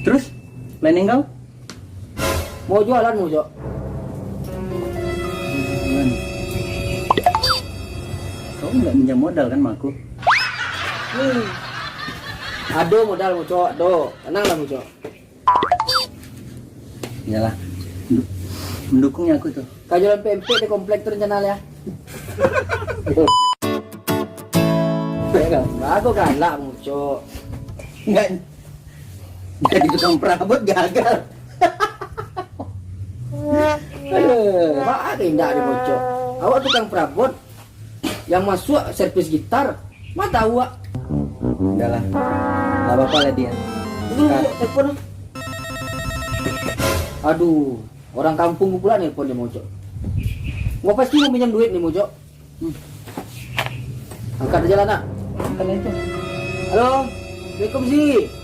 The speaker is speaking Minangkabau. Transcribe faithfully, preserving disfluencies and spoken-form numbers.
Terus, planning kau? Mau jualan, Mucok. Jualan. Kau nggak minjam modal kan sama aku? Hmm. Ado modal, Mucok, ado. Tenanglah, Mucok. Iyalah. Mendu-, mendukungnya aku tuh. Ka jualan pempek di komplek tu rencana ya. Aku galak, Mucok. Enggak. Jadi tukang perabot gagal. Aduh. Baa indak ado, Mucok. Awak tukang perabot yang masuk servis gitar, ma tahu awak. Udahlah. Enggak apa-apa lah dia. Ini, Mucok, telepon. Aduh, orang kampung pula nelpon dia, Mucok. Gua pasti mau pinjam duit nih, Mucok. Hmm. Angkat aja lah, nak. Angkat aja. Halo. Assalamualaikum, Zi.